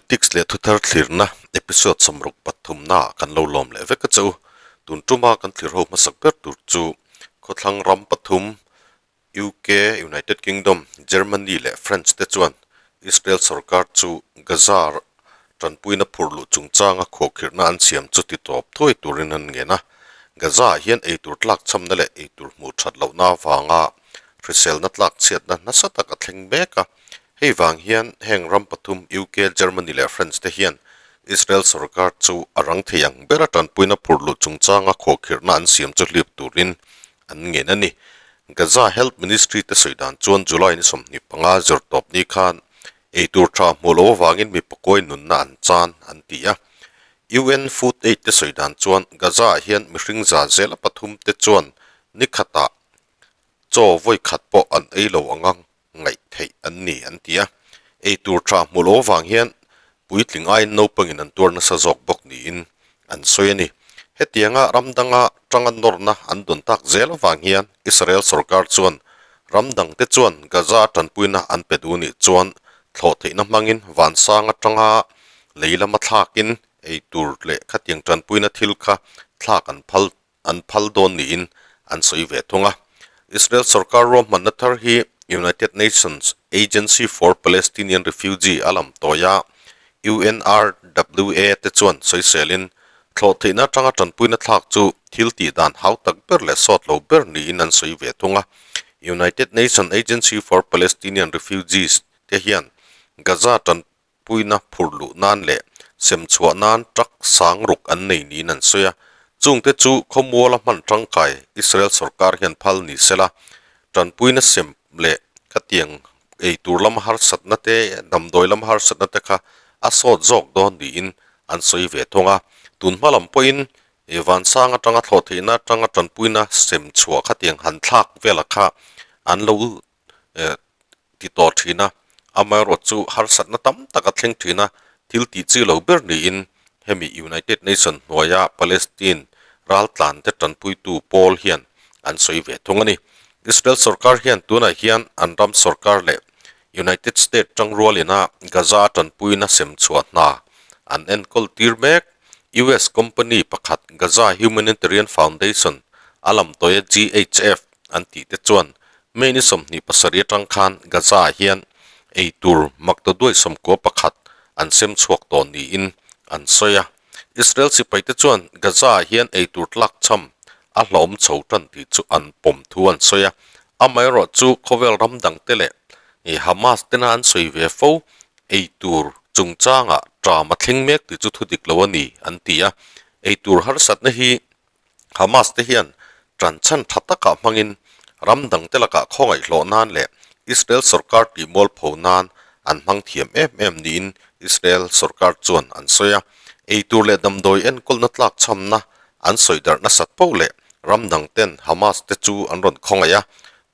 Politics leh thuthar thlirna episode sawmruk pathumna ah kan lo lawm leh vek a che u. Tun tuma kan thlir ho hmasak ber tur chu khawthlang ram pathum UK, United Kingdom, Germany leh France te chuan Israel sorkar chu Gaza tanpuina phur luh chungchanga khuahkhirhna an siam chu ti tawp thuai turin an ngen a. Gaza ah hian eitur tlak chhamna leh eitur hmuh that lohna avanga hriselna tlak chhiatna nasa tak a thleng mek a. Hei vang hian heng ram pathum UK, Germany leh France te hian Israel sorkar chu a rang thei ang bera tanpuina phur luh chungchanga khuahkhirhna an siam chu hlip turin an ngen a ni. Gaza Health Ministry te sawi dan chuan July ni 25 zirtawp ni khan eitur tha hmuh loh avangin mi pakawi nunna an chan an ti a. UN Food Aid te sawi dan chuan Gaza ah hian mihring za zela pathum te chuan ni khatah chaw vawi khat pawh an ei lo anga ngaih theih an ni an ti a. Eitur tha hmuh loh avang hian puitling aiin naupangin an tuar nasa zawk bawk niin an sawi a ni. Hetianga ram danga tanga nawrna an dawn tak zel avang hian Israel sorkar chuan ram dangte chuan Gaza tanpuina an pe duh nih chuan thlawh theihna hmangin vansang atanga lei lama thlakin eitur leh khatiang tanpuina thil kha thlak an phal an phal dawn niin an sawi ve thung a. Israel sorkar ruahmanna thar hi United Nations Agency for Palestinian Refugee a lam tawi a, UNRWA te chuan sawiselin thlawh theihna atanga tanpuina thlak chu thil tih dan hau tak ber leh sawt lo ber niin an sawi ve thung a. United Nations Agency for Palestinian Refugees te hian Gaza tan puina phur luh nan leh sem chhuah nan truck sang ruk an nei niin an sawi a. Chungte chu khawmuala hman tangkai Israel sorkar hian phal ni sela, tanpuina sem leh khatiang eitur lama harsatna te, damdawi lama harsatna te kha a sawt zawk dawn niin an sawi ve thung a. Tun hma lam pawhin vansang atanga thlawh theihna atanga tanpuina sem chhuah khatiang han thlak vela kha an lo ti tawh thin a, amaherawh chu harsatna tam tak a thleng thin a, thil tih chi lo ber niin hemi United Nation hnuaia Palestine raltlan te tanpuitu pawl hian an sawi ve thung a ni. Israel sorkar hian tunah hian an ram sorkar leh United State tangrualina Gaza tanpuina sem chhuah hna an enkawl tir mek. US company pakhat Gaza Humanitarian Foundation a lamtawia GHF an tih te chuan May ni 27 atang khan Gaza ah hian ei tur maktaduai 11 an sem chhuak tawh niin an sawi a. Israel sipai te chuan Gaza ah hian ei tur tlak chham a hlawm chho tan tih chu an pawm thu an sawi a. Amaherawh chu khawvel ram dang te leh Hamas tena an sawi ve fo ei tur chungchangah ṭam a thleng mek tih chu thu dik lo a ni an ti a. Ei tur harsatna hi Hamas te hian ṭanchhan ṭha takah hmangin ram dangte lakah khawngaih hlawh nan leh Israel sorkar tihmual pho nan an hmang thiam em em niin Israel sorkar chuan an sawi a. Eitur leh damdawi enkawlna tlakchhamna an sawi darh nasat poh leh ram dangten Hamas te chu an rawn khawngaih a,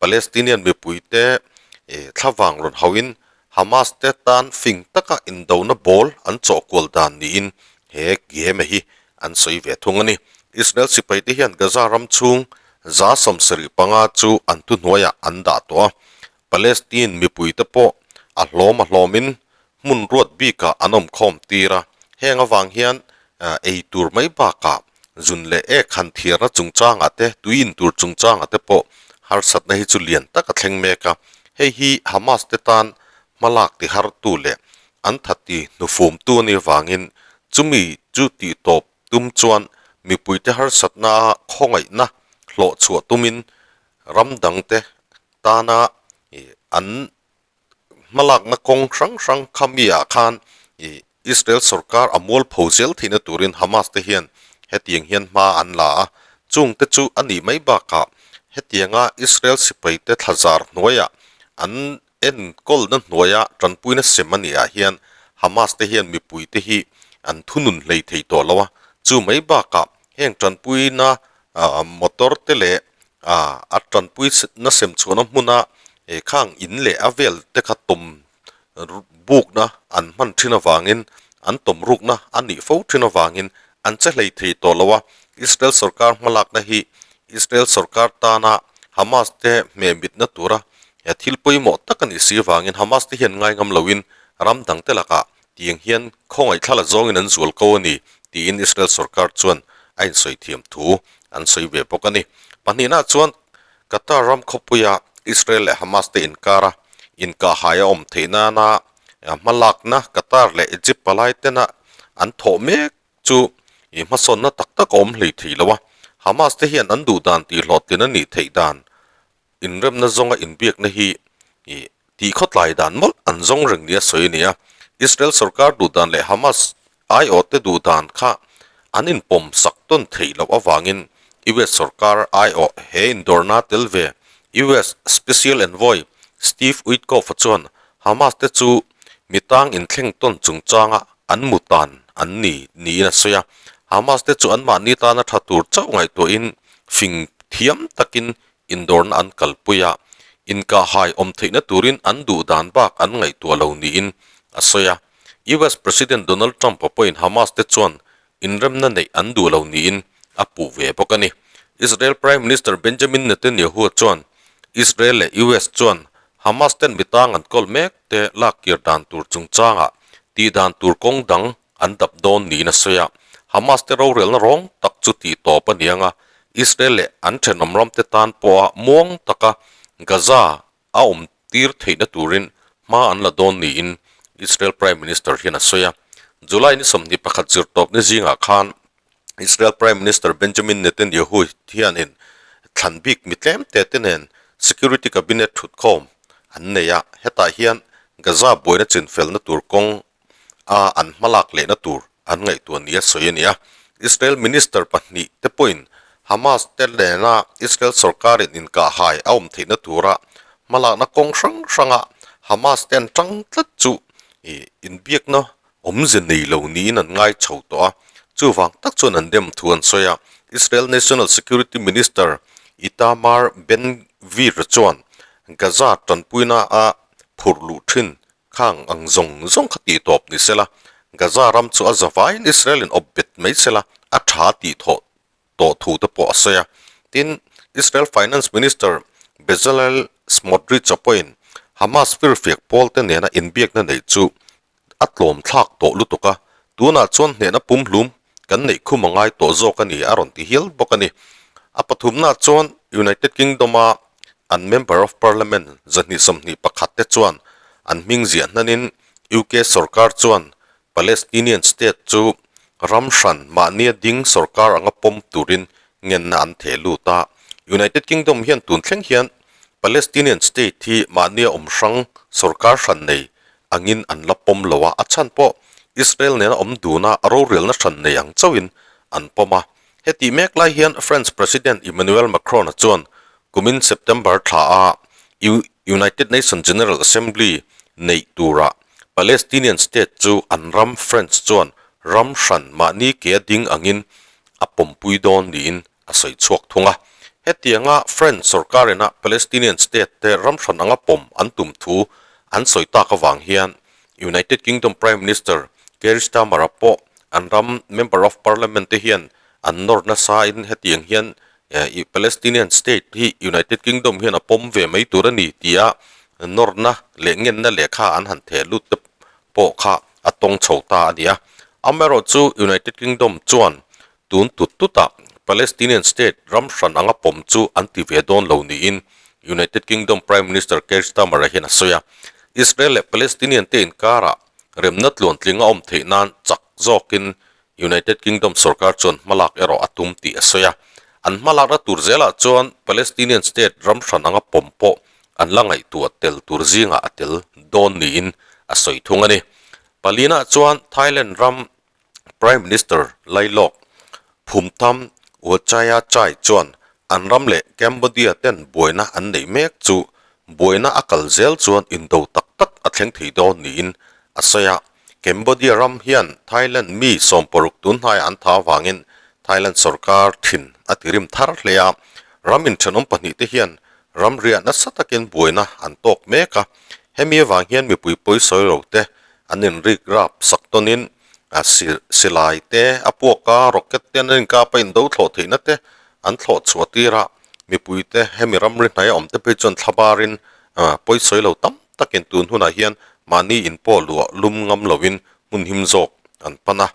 Palestinian mipuite thlavang rawn hauhin Hamas te tan fing taka indona bawl an chawhkual dan niin he game hi an sawi ve thung a ni. Israel sipaite hian Gaza ram chhung 75 chu an thuhnuaiah an dah tawh a, Palestine mipuite pawh a hlawm a hlawmin hmun ruat bikah an awm khawm tir a, heng avang hian ei tur mai bakah zun leh ek han thiarna chungchangah te, tui in tur chungchangah te pawh harsatna hi chu lian tak a thleng mek a, hei hi Hamas te tan hmalak tihartu leh an thati hnufumtu a nih avangin chumi chu tihtawp tum chuan mipuite harsatna khawngaihna hlawh chhuah tumin ram dangte tana an hmalakna kawng hrang hrang kha mi ah khan Israel sorkar a mualpho zel theihna turin Hamas te hian hetiang hian hma an la a, chungte chu a nih mai bakah hetianga Israel sipaite thlazar hnuaiah an enkawlna hnuaia tanpuina sem a nih ah hian Hamas te hian mipui te hi an thunun hlei thei tawh lo a, chu mai bakah heng tanpuina motor te leh a tanpui na sem chhuahna hmuna khang in leh a vel te kha tawm bukna an hman thin avangin an tawm rukna a nih fo thin avangin an che hlei thei tawh lo a, Israel sorkar hmalakna hi Israel sorkar tana Hamas te hmehmitna tura thil pawimawh tak a nih si avangin Hamas te hian ngai ngam loin ram dangte lakah Tiang hian khawngaih thla la zawngin an zual ko a ni, tiin Israel sorkar chuan a insawi thiam thu an sawi ve bawk a ni. Pahnihna chuan Qatar ram khawpuia Israel leh Hamas te inkara inkahhai a awm theih nana hmalakna Qatar leh Egypt palai tena an thawh mek chu hmasawnna tak tak a awm hlei thei lo a, Hamas te hian an duh dan tihhlawhtlin a nih theih dan Inremna zawnga inbiakna hi ih tih khawtlai dan mawlh an zawng reng nia sawi a ni a. Israel sorkar duh dan leh Hamas aiawhte duh dan kha an inpawm sak tawn theih loh avangin US sorkar aiawh he indawrna tel ve US Special Envoy Steve Witkoff-a chuan Hamas te chu mi tang inthleng tawn chungchanga an mu tan an ni niin a sawi a. Hamas te chu anmahni tana tha tur chauh ngaihtuahin fing thiam takin Indawrna an kalpui a, inkahhai awm theihna turin an duh dan bak an ngaihtuah lo niin a sawi a. US President Donald Trump-a pawhin Hamas te chuan inremna neih an duh lo niin a puh ve bawk a ni. Israel Prime Minister Benjamin Netanyahu chuan Israel leh US chuan Hamas ten mi tang an kawl mek te lak kir dan tur chungchangah tih dan tur kawng dang an dap dawn niin a sawi a. Hamas te rorelna rawng tak chu tih tawp a ni ang a, Israel leh an thenawm ramte tan pawha muang taka Gaza a awm tir theihna turin hma an la dawn niin Israel Prime Minister hian a sawi a. July ni 21 zirtawpni zingah khan Israel Prime Minister Benjamin Netanyahu hianin thlan bik mi tlem te te nen Security Cabinet thutkhawm an nei a, hetah hian Gaza buaina chinfelna tur kawng a an hmalak lehna tur an ngaihtuah nia sawi a ni a. Israel minister pahnih te pawhin Hamas te nena Israel sorkarin inkahhai a awm theihna tura hmalakna kawng hrang hranga Hamas te an tang tlat chu inbiakna awmze nei lo niin an ngai chho tawh a. Chuvang tak chuan an dem thu an sawi a. Israel National Security Minister Itamar Ben-Gvir chuan Gaza tanpuina a phurh luh thin Khang ang zawng zawng kha tih tawp ni sela, Gaza ram chu a zavaiin Israel in awp bet mai sela, a tha tih thawh tawh thu te pawh a sawi a. Tin, Israel Finance Minister Bezalel Smotrich-a pawhin Hamas firfiak pawl te nena inbiakna neih chu a tlawm thlak tawh lutuk a, tunah chuan hnehna pumhlum kan neih khum a ngai tawh zawk a ni a rawn ti hial bawk a ni. A pathumnaah chuan United Kingdom-a an Member of Parliament 221 te chuan an hming ziah hnanin UK sorkar chuan Palestinian state chu ram hran mahnia ding sorkar anga pawm turin ngenna an theh lut a. United Kingdom hian tun thleng hian Palestinian state hi mahnia awm hrang sorkar hran nei angin an la pawm lo a, a chhan pawh Israel nena awm duna rorelna hran nei ang chauhin an pawm a. Hetih mek lai hian French President Emmanuel Macron-a chuan kumin September thla a United Nations General Assembly neih turah Palestinian state chu an ram French chuan ram hran mahni ke a ding angin a pawmpui dawn niin a sawi chhuak thung a. Hetianga French sorkarina Palestinian state te ram hran anga pawm an tum thu an sawi tak avang hian United Kingdom Prime Minister Keir Starmer-a pawh an ram Member of Parliament te hian an nawr nasa in hetiang hian Palestinian state hi United Kingdom hian a pawm ve mai tur a ni tia nawrna leh ngenna lehkha an han theh lut te pawh kha a tawng chho ta a ni a. Amaherawhchu United Kingdom chuan Tun tut tutah Palestinian state ram hran anga pawm chu an ti ve dawn lo niin United Kingdom Prime Minister Keir Starmer-a hian a sawi a. Israel leh Palestinian te inkarah remna tluantling a awm theih nan chak zawkin United Kingdom sorkar chuan hmalak erawh a tum tih a sawi a. An hmalakna tur zelah chuan Palestinian state ram hran anga pawm pawh an la ngaihtuah tel tur zingah a tel dawn niin a sawi thung a ni. Palina chuan Thailand ram Prime Minister Lailawk Phumtham Wachayachai chuan an ram leh Cambodia ten buaina an neih mek chu buaina a kal zel chuan indo tak tak a thleng thei dawn niin a sawi a. Cambodia ram hian Thailand mi 60 tunhnaiah an tha avangin Thailand sorkar thin a tirim thar hle a. Ram inthenawm pahnihte hian ramriah nasa takin buaina an tawk mek a. Hemi avang hian mipui pawisawi lo te an inrik rap sak tawnin a silai te a puak a, rocket te an inkap a, indo thlawh theihna te an thlawh chhuah tir a, mipui te hemi ramri hnaia awm te phei chuan thlabarin pawisawi lo tam takin tun hunah hian mahni inpawh luah lum ngam lovin hmun him zawk an pan a.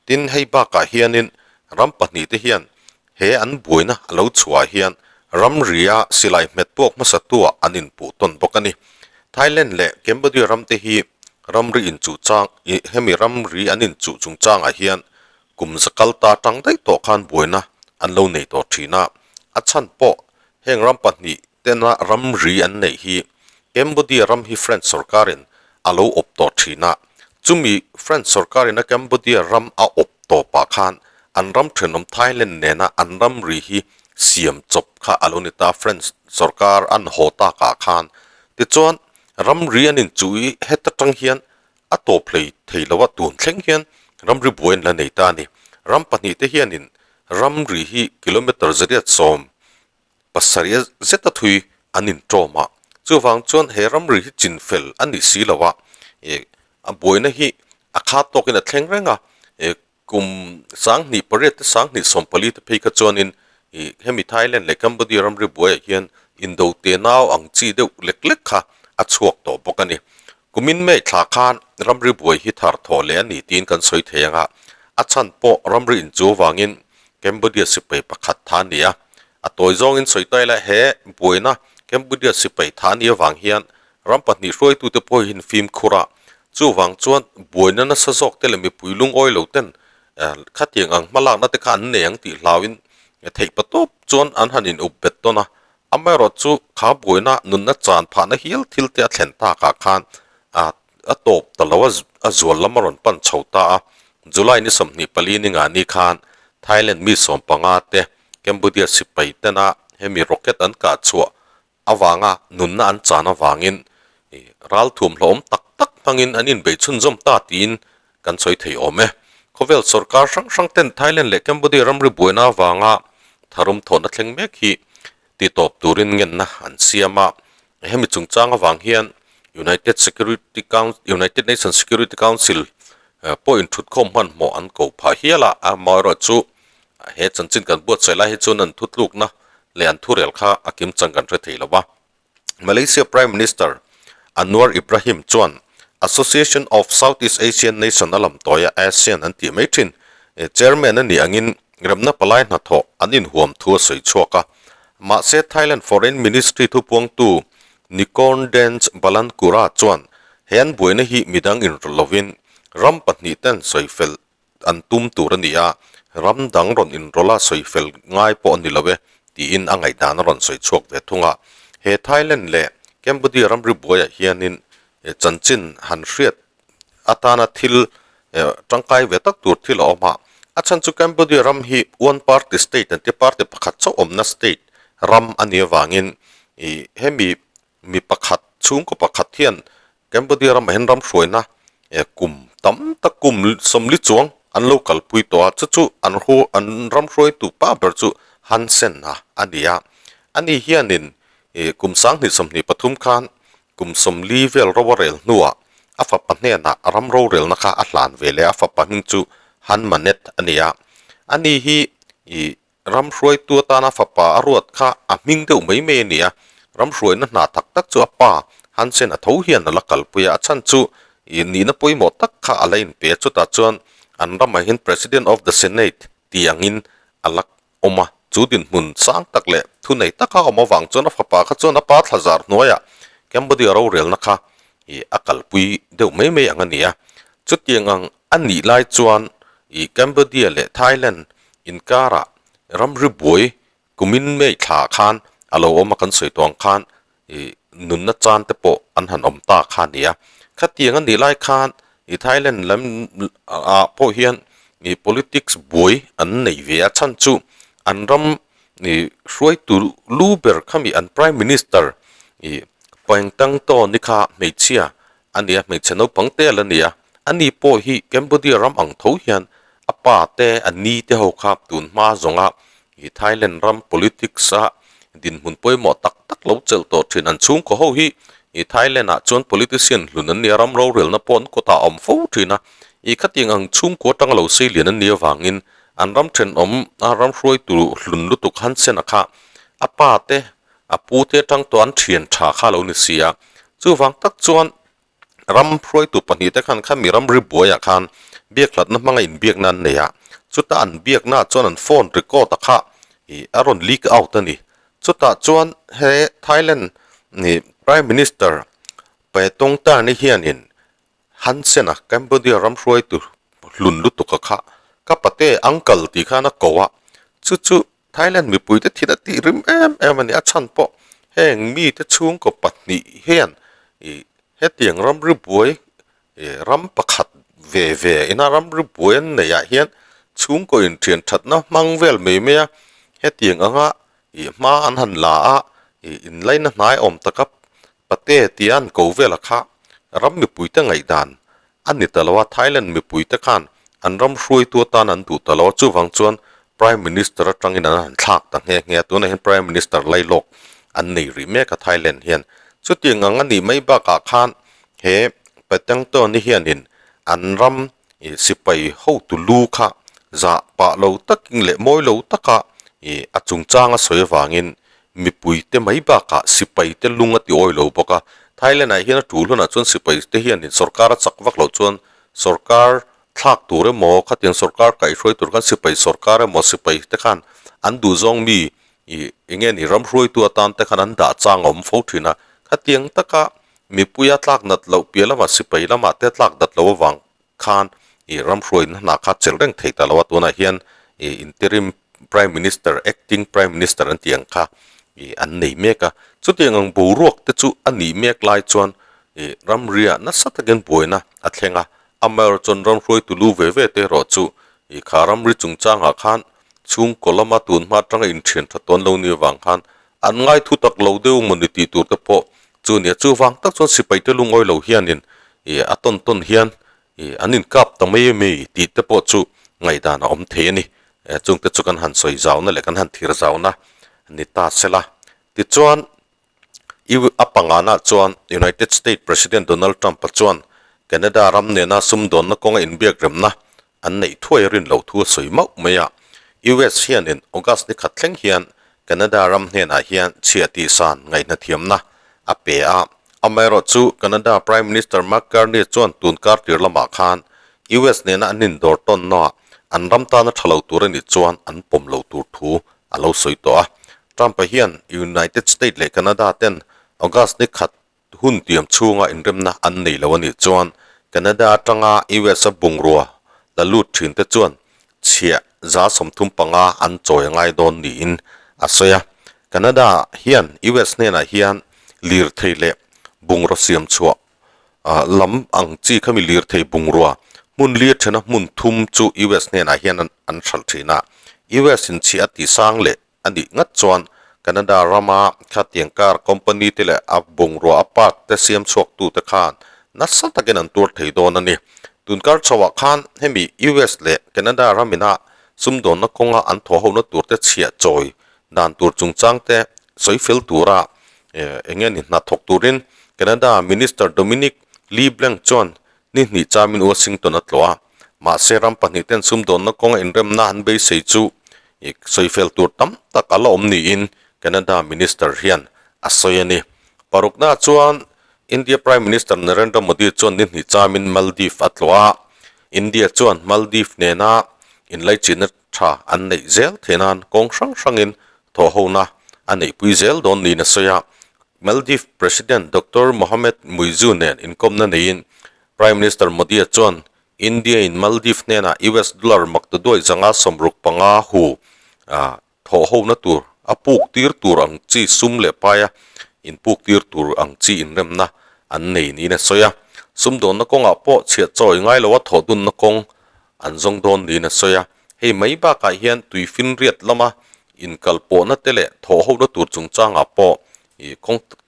Tin, hei bakah hianin ram pahnihte hian he an buaina a lo chhuah hian ramria silai hmet puak hmasa tuah an inpuh tawn bawk a ni. Thailand leh Cambodia ramte hi ramri inchuh chang hemi ramri an inchuh chungchangah hian kum za kal ta tang daih tawh khan buaina an lo nei tawh thin a. A chhan pawh heng ram pahnih tena ramri an neih hi Cambodia ram hi French sorkarin a lo awp tawh thin a, chumi French sorkarin a Cambodia ram a awp tawpah khan an ram thenawm Thailand nena an ramri hi siam chawp kha a lo ni ta, French sorkar an haw takah khan. Tichuan, ramri an inchuh heta tang hian a tawp hlei thei lo a, tun thleng hian ramri buai an la nei ta a ni. Ram pahnihte hianin ramri hi kilometre zariat sawm pasarih zeta thui an inṭawm a, chuvang chuan he ramri hi chinfel a ni si lo a, ih a buaina hi a khat tawkin a thleng reng a, ih kum sanghnih pariat te sanghnih sawmpali te phei kha chuanin ih hemi Thailand leh Cambodia ramri buaiah hian indo te nau ang chi deuh lek lek kha a chhuak tawh bawk a ni. Kumin May thla khan ramri buai hi thar thawh leh a ni tiin kan sawi thei ang a, a chhan pawh ramri inchu avangin Cambodia sipai pakhat tha a ni a. A tawi zawngin sawi ta ila he buaina Cambodia sipai tha a nih avang hian ram pahnih hruaitute pawh hi fimkhur a, chuvang chuan buaina nasa zawk te leh mipui lungawi lo ten khatiang ang hmalakna te kha an nei ang tih hlauin theihpatawp chuan an han in up bet tawn a, Amaherawh chu kha buaina nunna chan phahna hial thil te a thlen takah khan a tawp ta lo a, a zual lam a rawn pan chho ta a. July ni 24 ni nga ni khan Thailand mi 15 te Cambodia sipai tena hemi rocket an kah chhuah avanga nunna an chan avangin ralthuam hlawhawm tak tak hmangin an inbei chhunzawm ta tiin kan sawi thei awm e. Khawvel sorkar hrang hrang ten Thailand leh Cambodia ramri buaina avanga tharum thawhna thleng mek hi titawp turin ngenna an siam a. Hemi chungchang avang hian United Security United Nations Security Council pawh inthutkhawm hmanhmawh an ko phah hial a, amaherawh chu he chanchin kan buatsaih lai hi chuan an thutlukna leh an thurel kha a kimchang kan hre thei lo va. Malaysia Prime Minister Anwar Ibrahim chuan Association of Southeast Asian Nation a lam tawia ASEAN an tih mai thin chairman a nih angin remna palai hnathawh an inhuam thu a sawi chhuak a. Mahse Thailand Foreign Ministry thupuangtu Nikorn Dance Balankura chuan he an buaina hi midang inrawlh lovin ram pahnih ten sawi fel an tum tur a ni a, ram dang rawn inrawlh a sawi fel ngai pawh a ni lo e tiin a ngaihdan a rawn sawi chhuak ve thung a. He Thailand leh Cambodia ramri buaiah hianin chanchin han hriat atana thil tangkai ve tak tur thil a awm a, a chhan chu Cambodia ram hi one party state an tia party pakhat chauh awmna state ram a nih avangin ih hemi Mi pakhat, chhungkaw pakhat hian Cambodia ramah hian ram hruaina kum tam tak kum sawmli chuang an lo kalpui tawh a, chu chu an hu an ram hruaitu pa ber chu Hun Sen a a ni a. Ani hianin ih kum 2023 khan kum 40 vel ro a rel hnuah a fapa hnenah ram rorelna kha a hlan ve leh a, a fapa hming chu Hun Manet a ni a. Ani hi ih Ram hruaitu atana fapa a ruat kha a hming deuh mai mai a ni a, ram hruaina hna tak tak chu a pa Hansen a tho hian a la kalpui a, a chhan chu ih nihna pawimawh tak kha a la inpe a, chutah chuan an ramah hian President of the Senate tih angin a la awm a, chu dinhmun sang tak leh thunei taka a awm avang chuan a fapa kha chuan a pa thlazar hnuaiah Cambodia rorelna kha ih a kalpui deuh mai mai ang a ni a, chutiang ang a nih lai chuan ih Cambodia leh Thailand Inkarah ramri buai kumin May thla khan a lo awm a kan sawi tawh ang khan ih nunna chan te pawh an han awm ta kha a ni a. Khatiang a nih lai khan ih Thailand lam ah pawh hian ih politics buai an nei ve a chhan chu an ram ih hruaitu lu ber khami an Prime Minister ih Paengtangtawni kha hmeichhia a ni a, hmeichhe naupang te a la ni a, ani pawh hi Cambodia ram ang tho hian a pa te, a ni te ho kha tun hma zawnga ih Thailand ram politics a dinhmun pawimawh tak tak lo chelh tawh thin an chhungkaw ho hi ih Thailand ah chuan politician hlun an ni a, ram rorelna pawh an kawtah a awm fo thin a, ih khatiang ang chhungkaw atanga lo sei lian an nih avangin an ram thenawm a ram hruaitu hlun lutuk Hun Sen a kha a pa te A pu te atang tawh an thian tha kha lo ni si a, chuvang tak chuan Ram hruaitu pahnihte khan khami ramri buaiah khan biakhlatna hmanga inbiakna an nei a, chuta an biaknaah chuan an phone record a kha ih a rawn leak out a ni. Chutah chuan he Thailand nih Prime Minister Paetongtarn-i hianin Hun Sen-a Cambodia ram hruaitu hlun lutuk a kha ka pate uncle tih khan a ko a, chu chu Thailand mipuite thin a tih rim em em a ni. A chhan pawh heng mite chhungkaw pahnih hian ih hetiang ramri buai ih ram pakhat ve ve ina ramri buai an neih ah hian chhungkaw inthian thatna hmang vel mai mai a, hetiang anga ih hma an han la a ih inlaina hnai awm taka pate tia an ko vel a kha ram mipuite ngaihdan A ni ta lo a, Thailand mipuite khan an ram hruaitu atan an duh ta lo a, chuvang chuan Prime Minister atangin an han thlak ta nghe nghe a, tunah hian Prime Minister lailawk an nei rih mek a Thailand hian. Chutiang ang a nih mai bakah khan he Paetongtarn-i hianin an ram ih sipai hotu lu kha zah pah lo takin leh mawi lo taka ih a chungchang a sawi avangin Mipuite mai bakah sipaite lung a ti awi lo bawk a. Thailand-ah hian a tul hunah chuan sipaite hianin sorkar a chak vak loh chuan sorkar thlak tur emaw khatiang sorkar kaihhruai tur khan sipai sorkar emaw sipai te khan an duhzawng mi ih eng nge ni ram hruaitu atan te khan an dah chang a awm fo thin a. Khatiang taka mipuia tlak nat loh piah lamah sipai lamah te tlak dat loh avang khan ih ram hruaina hna kha chelh reng thei ta lo a, tunah hian ih interim prime minister acting prime minister an tih ang kha ih an nei mek a, chutiang ang boruak te chu a nih mek lai chuan ih ramriah nasa takin buaina a thleng a, amaherawh chuan ram hruaitu lu ve ve te erawh chu ih kha ramri chungchangah khan chhungkaw lama tun hma atanga inthian tha tawn lo ni avang khan an ngai thu tak lo deuh mawni tih tur te pawh Chu nia chuvang tak chuan sipaite lungawi lo hianin ih a tawn tawn hian ih an inkap ta mai ami tih te pawh chu ngaihdan a awm thei a ni. Chungte chu kan han sawi zauna leh kan han thir zauna ni ta sela. Tichuan U a pangana chuan United State President Donald Trump-a chuan Canada ram nena sumdawnna kawnga inbiak remna an neih thuai a rin loh thu a sawi mauh mai a. US hianin August ni khat thleng hian Canada ram hnenah hian chhiah tihsan ngaihnathiamna a pe a. Amaherawhchu Canada Prime Minister Mark Carney chuan tun kar tir lamah khan US nena an indawr tawnnaah an ram tana tha lo tur a nih chuan an pawm lo tur thu a lo sawi tawh a. Trump-a hian United State leh Canada ten August ni khat Hun tiam chhunga inremna an nei lo a nih chuan Canada atanga US a bungrua la lut thin te chuan chhiah 35% an chawi a ngai dawn niin a sawi a. Canada hian US hnenah hian lirthei leh bungraw siam chhuah lam ang chi khami lirthei bungrua hmun lir thena hmun thum chu US hnenah hian an hralh thin a. US in chhiah a tisang leh A nih ngat chuan Canada rama khatiang car company te leh a bungrua a part te siam chhuak tu te khan nasa takin an tuar thei dawn a ni. Tun kar chhoah khan hemi US leh Canada ramina sumdawnna kawnga an thawhhona tur te chhiah chawi dan tur chungchang te sawi fel tura eng nge ni hna thawk turin Canada Minister Dominic LeBlanc chuan ni hnih chamin Washington a tlawh a. Mahse ram pahnih ten sumdawnna kawnga inremna an beisei chu ih sawi fel tur tam tak a la awm niin Canada Minister hian a sawi a ni. Parukna chuan India Prime Minister Narendra Modi chuan ni hnih chamin Maldives a tlawh a, India chuan Maldives nena inlaichinna tha an neih zel theih nan kawng hrang hrangin thawhhona a neihpui zel dawn niin a sawi a. Maldives President Doctor Mohamed Muizzu nen inkawmna neiin Prime Minister Modi-a chuan India-in Maldives hnenah US dollar maktaduai 165 hu thawhhona tur a puk tir tur ang chi sum leh paia inpuk tir tur ang chi inremna an nei niin a sawi a. Sumdawnna kawngah pawh chhiah chawi ngai loa thawhdunna kawng an zawng dawn niin a sawi a. Hei mai bakah hian tuifinriat lama inkalpawhna te leh thawhhona tur chungchangah pawh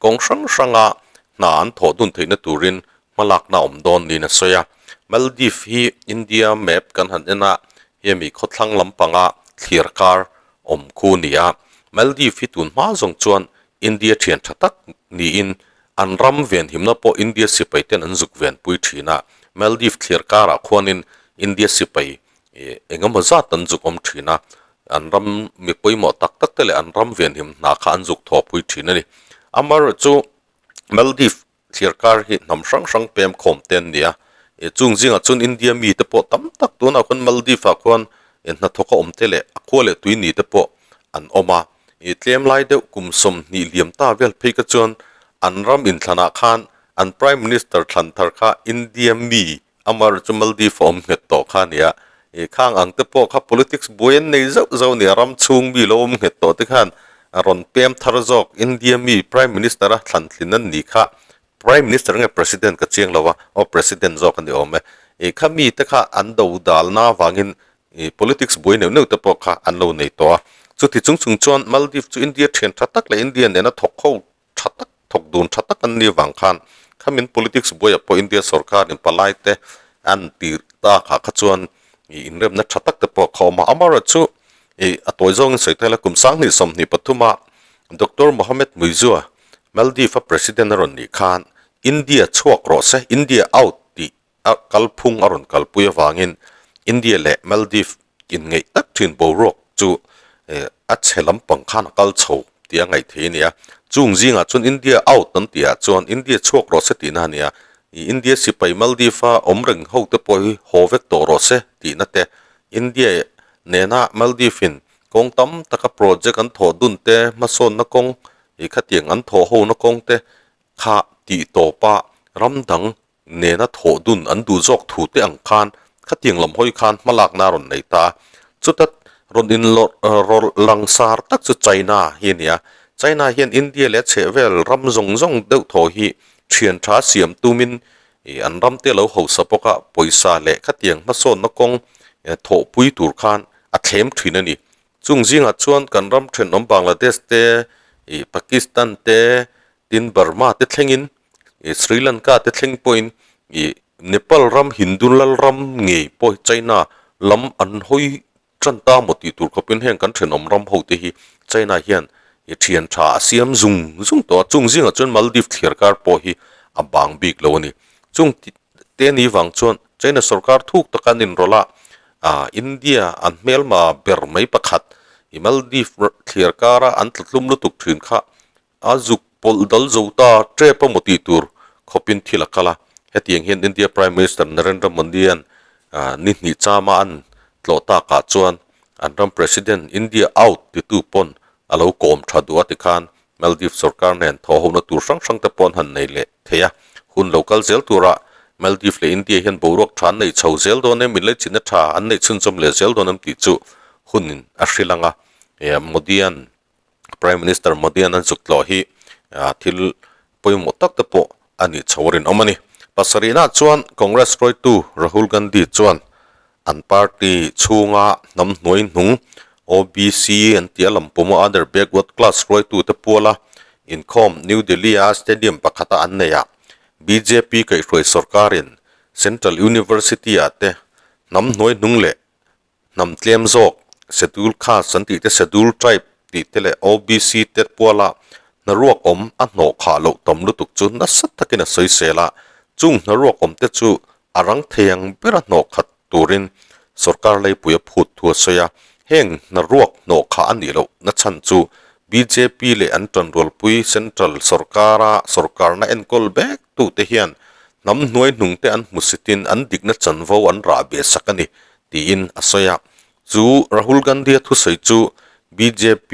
kawng hrang hranga hna an thawhdun theihna turin hmalakna a awm dawn niin a sawi a. Maldives hi India map kan han en a, hemi khawthlang lampanga thlir kar awm khu a ni a. Maldives hi tun hma zawng chuan India thian tha tak niin an ram venhimna pawh India sipai ten an zuk venpui thin a. Maldives thlir karah khuanin India sipai eng emaw zat an zuk awm thin a, an ram mi pawimawh tak tak te leh an ram venhim hna kha an zuk thawhpui thin a ni. Amaherawhchu Maldives. Thliar kar hi hnam hrang hrang pem khawm te an ni a, eh chung zingah chuan India mi te pawh tam tak tunah khuan Maldives ah khuan eh hnathawk a awm te leh a khua leh tui ni te pawh an awm a, ih tlem lai deuh kum 20 liam ta vel phei kha chuan an ram inthlanah khan an Prime Minister thlan thar kha India mi Amar chu Maldives a awm nghet tawh kha a ni a, ih khang ang te pawh kha politics buai an nei zauh zauh a ni a, ram chhung mi lo awm nghet tawh te khan a rawn pem thar zawk India mi Prime Minister a thlan thlin an ni kha, Prime Minister nge President ka chiang lo a, aw President zawk a ni awm e, ih kha mi te kha an do dalna avangin ih politics buai neuh neuh te pawh kha an lo nei tawh a, chuti chung chung chuan Maldives chu India thian tha tak leh India nena thawk ho tha tak thawk dun tha tak an nih vang khan khamin politics buaiah pawh India sorkar in palai te an tir tak ah kha chuan ih inremna tha tak te pawh kha awm a, amaherawhchu ih a tawi zawngin sawi thei la kum 2023 a Doctor Mohamed Muizua Maldives a President a rawn nih khan India chhuak rawh se India out tih a kalphung a rawn kalpui avangin India leh Maldives inngeih tak thin boruak chu a chhe lampang khan a kal chho tih a ngaih thei a ni a. Chung zingah chuan India out an tihah chuan India chhuak rawh se tihna a ni a, India sipai Maldives a awm reng ho te pawh hi haw vek tawh rawh se tihna te, India nena Maldives in kawng tam taka project an thawh dun te, hmasawnna kawng ih khatiang an thawh hona kawng te kha tih tawpa ram dang nena thawh dun an duh zawk thu te ang khan khatiang lam hawi khan hmalakna a rawn nei ta a. Chuta rawn inlawrh rawlh langsar tak chu China hi a ni a. China hian India leh a chhehvel ram zawng zawng deuh thaw hi thian tha siam tumin ih an ram te lo hausa bawk a, pawisa leh khatiang hmasawnna kawng thawhpui tur khan a thlem thin a ni. Chung zingah chuan kan ram thenawm Bangladesh te, ih Pakistan te, tin Burma te thlengin, ih Sri Lanka te thleng pawhin ih Nepal ram Hindu lal ram ngei pawh hi China lam an hawi tan ta maw tih tur khawpin heng kan thenawm ram ho te hi China hian ih thian tha a siam zung zung tawh a, chung zingah chuan Maldives thliar kar pawh hi a bang bik lo a ni. Chung te ni vang chuan China sorkar thuk taka an inrawlh a, ah India an hmelma ber mai pakhat i Maldives thliar kara an tlatlum lutuk thin kha a zuk pawlh dal zo ta tep a maw tih tur khawpin thil a kal a. Hetiang hian India Prime Minister Narendra Modi an ni hnih chama an tlawh takah chuan an ram President India out titu pawn a lo kawm tha duh a tikhan Maldives sorkar nen thawhhona tur hrang hrang te pawh an han nei leh thei a. Hun lo kal zel turah Maldives leh India hian boruak tha an nei chho zel dawn em, inlaichinna tha an neih chhunchawm leh zel dawn em tih chu hunin a hrilh ang a. Modi-a'n Prime Minister Modi-a'n an zuk tlawh hi thil pawimawh tak te pawh a nih chho a rinawm a ni. Pasarihnaah chuan Congress hruaitu Rahul Gandhi chuan An party chhunga hnam hnuai hnung OBC an tih a lam pawm a Other Backward Class hruaitute puala inkhawm New Delhi-a stadium pakhata an neih ah bjp kaihhruai sorkarin Central University-ah te hnam hnuai hnung leh hnam tlem zawk Schedule Caste an tih te Schedule Tribe tih te leh OBC te puala hnaruak awm a hnawh khah loh tam lutuk chu nasa takin a sawisel a, chung hnaruak awm te chu A rang thei ang bera hnawh khat turin sorkar leipui a phut thu a sawi a, heng hna ruak hnawh kha a nih loh na chhan chu bjp leh an tanrualpui central sorkara sorkarna enkawl bek tute hian hnam hnuai hnungte an hmusitin an dikna chanvo an rah ve sak a ni tiin a sawi a. Chu Rahul Gandhi-a thusawi chu bjp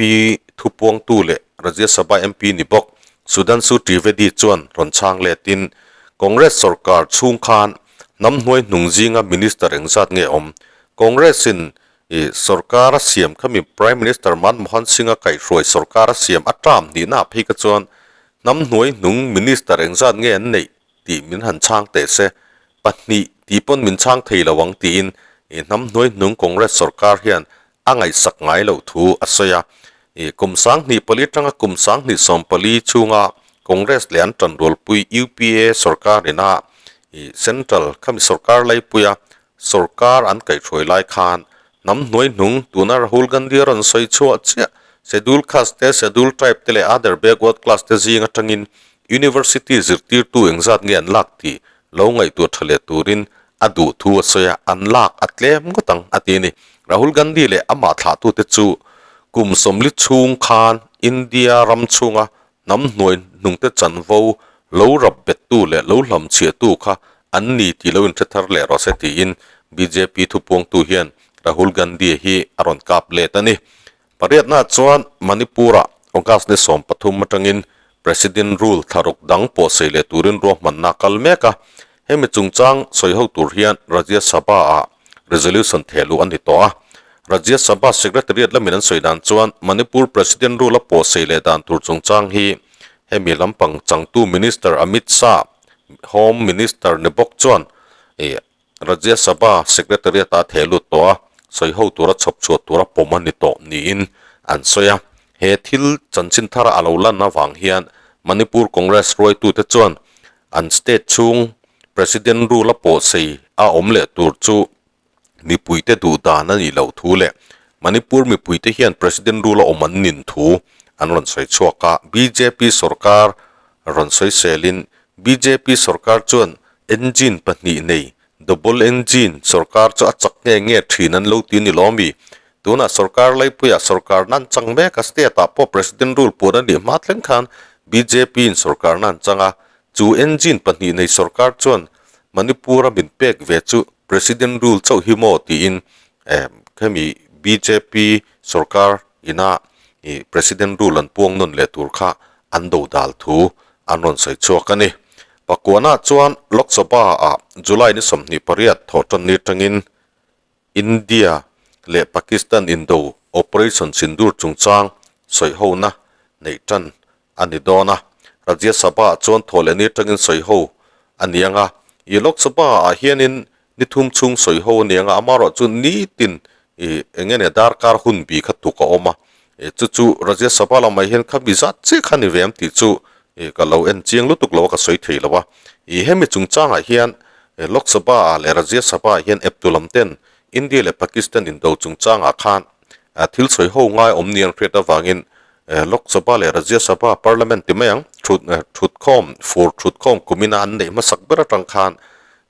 thupuangtu leh Rajya Sabha MP ni bawk Sudhanshu Trivedi chuan rawn chhang letin Congress sorkar chhung khan hnam hnuai hnung zinga minister engzat nge awm? Congress-in ih sorkar a siam khami Prime Minister Manmohan Singh-a kaihhruai sorkar a siam a term hnihna phei kha chuan hnam hnuai hnung minister engzat nge an neih tih min han chhang teh se, pahnih tih pawn min chhang thei lo ang tiin ih hnam hnuai hnung Congress sorkar hian a ngaihsak ngai loh thu a sawi a. Ih kum 24 tanga kum 2014 chhunga Congress leh an tanrualpui UPA sorkar ina ih Central khami sorkar laipuia sorkar an kaihhruai lai khan hnam hnuai hnung tuna Rahul Gandhi a rawn sawi chhuah chiah Schedule Caste te, Schedule Tribe te leh Other Backward Class te zing atangin University zirtirtu engzat nge an lak tih lo ngaihtuah tha leh turin a duh thu a sawi a, an lak a tlem ngawt ang a ti a ni. Rahul Gandhi leh amah thlahtute chu kum 40 chhung khan India ram chhunga hnam hnuai hnungte chanvo Lo rap bettu leh lo hlamchhiahtu kha an ni tih lo inhre thar leh rawh se tiin bjp thupuangtu hian Rahul Gandhi hi a rawn kap let a ni. Pariatna chuan Manipur-ah August ni 13 atangin President Rule thlaruk dang pawhsei leh turin ruahmanna a kal mek a. Hemi chungchang sawi ho tur hian Rajya Sabha-ah resolution thehluh a ni tawh a. Rajya Sabha Secretariat lamin an sawi dan chuan Manipur President Rule a pawhsei leh dan tur chungchang hi hemi lampang changtu Minister Amit Shah, Home Minister ni bawk chuan Rajya Sabha Secretariat-ah a theh lut tawh a, sawi ho tura chhawp chhuah tura pawm a ni tawh niin an sawi a. He thil chanchin thara a lo lan avang hian Manipur Congress hruaitute chuan an state chhung President rule a pawhsei a awm leh tur chu mipuite duh dan a nih loh thu leh Manipur mipuite hian President rule a awm an nin thu an rawn sawi chhuak a. Bjp sorkar rawn sawi selin bjp sorkar chuan Engine pahnih nei, double engine, sorkar chu a chak nge nge thin an lo ti ni lo ami? Tunah sorkar laipuiah sorkar nan chang mek a, state ah pawh president rule puan a nih hma thleng khan bjp in sorkar nan chang a, chu engine pahnih nei sorkar chuan Manipur a min pek ve chu president rule chauh hi maw tiin hemi bjp sorkar ina president rule an puang nawn leh tur kha an dodal thu an rawn sawi chhuak a ni. Pakuana chuan Lok Sabha-ah July ni 28 thawhtanni atangin India leh Pakistan indo Operation Sindoor chungchang sawihona neih tan a ni dawn a. Rajya Sabha-ah chuan thawhlehni atangin sawiho a ni ang a. I Lok Sabha-ah hianin ni thum chhung sawiho a ni ang a, amaherawh chu nitin ih eng nge nia darkar hun bi kha tuk a awm a. Chu chu Rajya Sabha lamah hian kha mi zat chiah kha ni ve ang tih chu Ih ka lo en chiang lutuk lo a ka sawi thei lo a. Ih hemi chungchangah hian Lok Sabha ah leh Rajya Sabha ah hian eptu lam ten India leh Pakistan indo chungchangah khan thil sawi ho ngai awm ni an hriat avangin Lok Sabha leh Rajya Sabha Parliament ti mai ang thut thutkhawm fur thutkhawm kumina an neih hmasak ber atang khan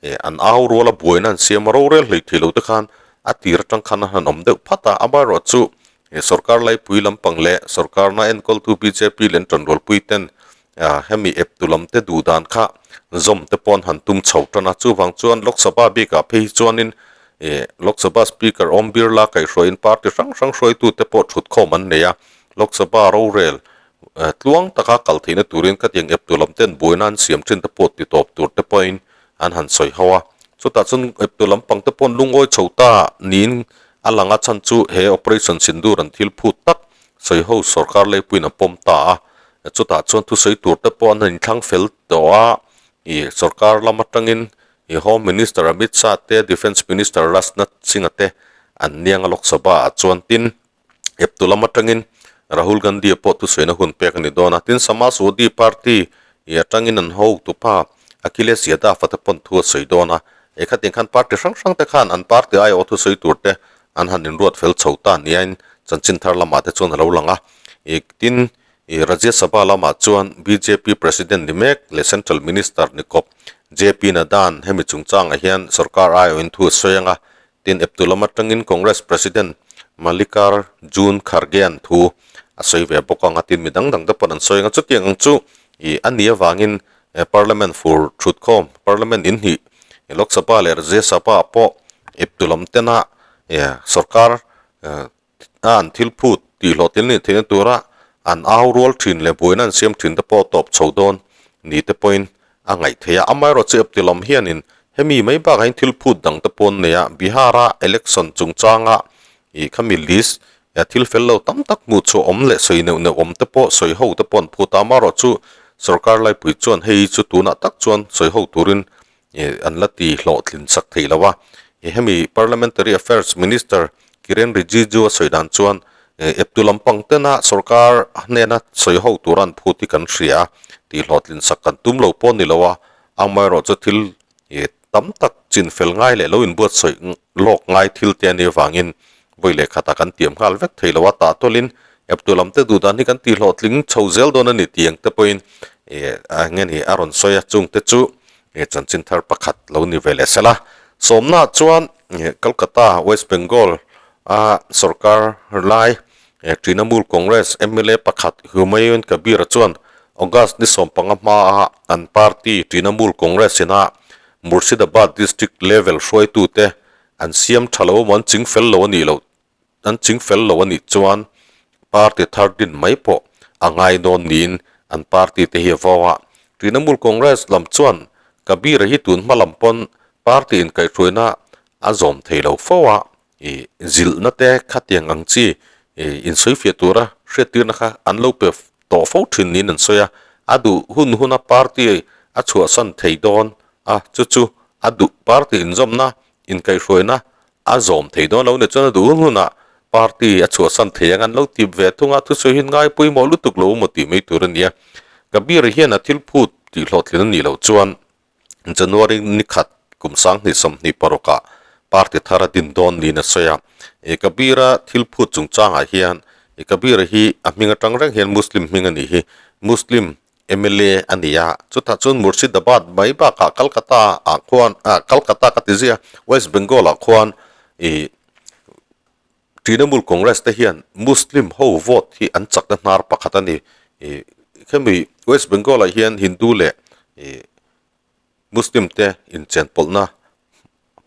an au rual a buaina an siam a rorel hlei thei lo te khan a tir atang khan a han awm deuh phat a amaherawhchu He sorkar laipui lampang leh sorkarna enkawltu bjp leh an tanrualpui ten hemi eptu lam te duh dan kha zawm te pawh an han tum chho tan a. Chuvang chuan Lok Sabha bikah phei hi chuanin Lok Sabha Speaker Om Birla kaihhruaiin party hrang hrang hruaitu te pawh thutkhawm an nei a. Lok Sabha rorel tluang taka kal theihna turin khatiang eptu lam ten buaina an siam thin te pawh ti tawp tur te pawhin an han sawi ho a. Chutah chuan eptu lampang te pawh an lungawi chho ta niin A lang a chhan chu he Operation Sindoor an thil phut tak sawi ho sorkar leipuiin a pawm ta a, chutah chuan thusawi tur te pawh an inthlang fel tawh a, ih sorkar lam atangin ih Home Minister Amit Shah te, Defence Minister Rajnath Singh-a te an niang a Lok Sabha ah chuan tin eptu lam atangin Rahul Gandhi-a pawh thusawina hun pek a ni dawn a, tin Samajwadi Party ih atangin an hotupa Akhilesh Yadav-a te pawn thu a sawi dawn a, He khatin khan party hrang hrang te khan an party aiawh thusawi tur te an han inruat fel chho ta niain chanchin thar lamah te chuan a lo lang a. Ih tin, ih Rajya Sabha lamah chuan bjp President ni mek leh Central Minister ni kawp JP Nadda-a'n hemi chungchangah hian sorkar aiawhin thu a sawi ang a. Tin, eptu lam atangin Congress President Mallikarjun Kharge-a'n thu a sawi ve bawk ang a. Tin, mi dang dang te pawn an sawi ang a. Chutiang ang chu ih a nih avangin Parliament fur thutkhawm, Parliament in hnih, Lok Sabha leh Rajya Sabha pawh eptu lam tena sorkar a an thil phut tih hlawhtlin nih theihna tura an au rual thin leh buaina an siam thin te pawh tawp chho dawn ni te pawhin a ngaih theih a. Amaherawhchu eptu lam hianin hemi mai bakah hian thil phut dang te pawh an nei a, Bihar-a election chungchanga Ih khami list eh thil fel lo tam tak hmuh chhuah awm leh sawi neuh neuh awm te pawh sawi ho te pawh an phut a, amaherawh chu sorkar laipui chuan hei chu tunah tak chuan sawi ho turin ih an la ti hlawhtlin sak thei lo a. Ih hemi Parliamentary Affairs Minister Kiren Rijiju a sawi dan chuan eh eptu lampang tena sorkar hnena sawi ho tura an phut hi kan hria a, tih hlawhtlin sak kan tum lo pawh ni lo a, amaherawh chu thil ih tam tak chin fel ngai leh lo inbuatsawi lawk ngai thil te a nih avangin vawi leh khatah kan tiam nghal vek thei lo a, tah tawlhin eptu lam te duh dan hi kan tihhlawhtling chho zel dawn a ni tih ang te pawhin ih eng nge ni a rawn sawi a, chung te chu ih chanchin thar pakhat lo ni ve leh sela. Sawmnaah chuan ih Kolkata, West Bengal a sorkar lai ih Trinamool Congress mla pakhat Humayun Kabir-a chuan. August ni 15 hmaa an party Trinamool Congress ina Murshidabad district level hruaitute an siam tha lo emaw an ching fel lo a nih loh an ching fel lo a nih chuan party thar din mai pawh a ngai dawn niin an party te hi a vau a. Trinamool Congress lam chuan Kabir-a hi tun hma lam pawn party inkaihhruaina a zawm thei lo fo a, ih zilhna te khatiang ang chi ih insawifiah tura hriattirna kha an lo pe tawh fo thin niin an sawi a, a duh hun huna party a chhuahsan thei dawn a, chu chu a duh party inzawmna inkaihhruaina A zawm thei dawn lo ni chuan a duh hun hunah party a chhuahsan thei ang an lo tip ve thung a, thusawi hi ngai pawimawh lutuk lo emaw tih mai tur a ni a. Kabir hian a thil phut tih hlawhtlin a nih loh chuan January ni khat kum 2026 ah party thar a din dawn niin a sawi a. E Kabir-a thil phut chungchangah hian e Kabir-a hi a hming atang reng hian Muslim hming a nih hi. Muslim mla a ni a, chutah chuan Murshidabad mai bakah Calcutta ah khuan ah Calcutta ka ti zia West Bengal ah khuan ih Trinamool Congress te hian Muslim ho vote hi an chakna hnar pakhat a ni ih khemi West Bengal ah hian Hindu leh ih Muslim te inchenpawlhna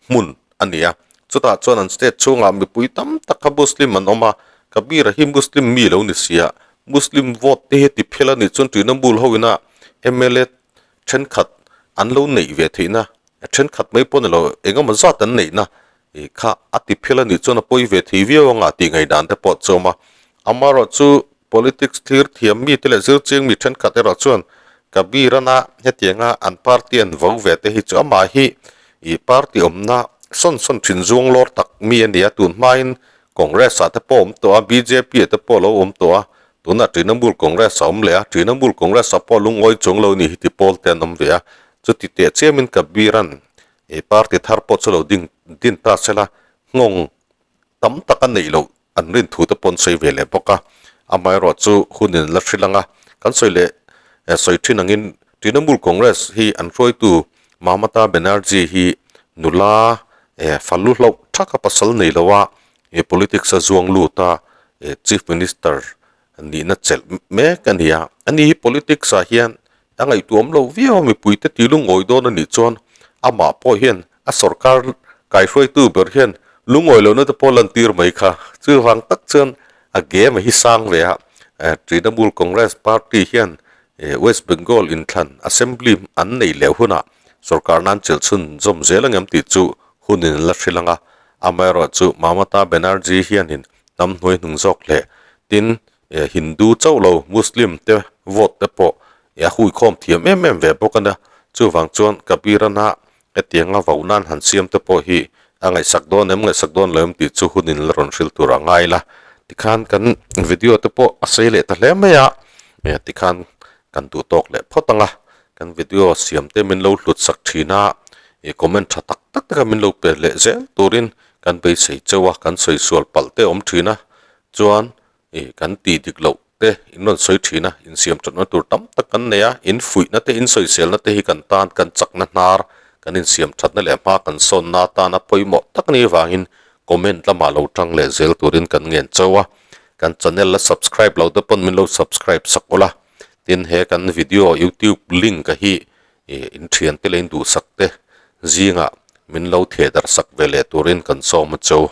hmun a ni a, chutah chuan an state chhungah mipui tam tak kha Muslim an awm a, Kabir-a hi Muslim mi lo ni sia, Muslim vote te hi ti phel a nih chuan Trinamool ho ina mla thenkhat an lo neih ve theihna, thenkhat mai pawh ni lo eng emaw zat an neihna ih kha a ti phel a nih chuan a pawi ve thei viau anga tih ngaihdan te pawh a chawm a, amaherawhchu Politics thlir thiam mite leh zirchiang mi thenkhat erawh chuan Kabir-ana hetianga an party an vo ve te hi chu amah hi ih party awmna sawn sawn thin zuang lawr tak mi a ni a, tun hmain Congress-ah te pawh awm tawh a, BJP-ah te pawh a lo awm tawh a, tunah Trinamool Congress a awm leh a, Trinamool Congress-ah pawh lungawi chuang lo ni hi ti pawl te an awm ve a, chuti teh chiamin Kabir-a'n ih party thar pawh chu lo ding din ta sela nghawng tam tak a neih loh an rin thu te pawh an sawi ve leh bawk a, amaherawh chu hunin la hrilh ang a, kan sawi leh sawi thin angin Trinamool Congress hi an hruaitu Mamata Banerjee hi nula falu hlauh thak a pasal nei lo a, politics a zuang lut a, Chief Minister nihna chelh mek a ni a, ani hi politics ah hian a ngaihtuah awm lo viau a, mipuite ti lungawi dawn a nih chuan amah pawh hian a sorkar kaihruaitu ber hian lungawi lohna te pawh lantir mai kha. Chuvang tak chuan a game hi sang ve a, Trinamool Congress party hian West Bengal inthlan assembly an neih leh hunah sorkar nan chelh chhun zawm zel ang em tih chu hunin an la hrilh ang a, amaherawhchu Mamata Banerjee hianin hnam hnuai hnung zawk leh tin Hindu chauh lo Muslim te vote te pawh a huikhawm thiam em em ve bawk a nia. Chuvang chuan Kabirana hetianga voh nan han siam te pawh hi a ngaihsak dawn em ngaihsak dawn lo em tih chu hunin la rawn hrilh tur a ngai la. Tikhan kan video te pawh a sei leh ta hle mai a, tikhan kan duh tawk leh phawt ang a, kan video siam te min lo hlut sak thin a, comment tha tak tak te kha min lo pe leh zel turin kan beisei cheu a, kan sawi sual palh te awm thin a, chuan Ih, kan tih dik loh te in rawn sawi thin a, insiam thatna tur tam tak kan nei a, in fuihna te, in sawiselna te hi kan tan kan chakna hnar, kan insiam thatna leh hma kan sawnna atana pawimawh tak ni vangin comment lamah lo tang leh zel turin kan ngen chauh a, kan channel la subscribe lo te pawn min lo subscribe sak ula, tin he kan video youtube link a hi ih in thiante leh in duhsak te zingah min lo thehdarh sak ve leh turin kan sawm a chauh.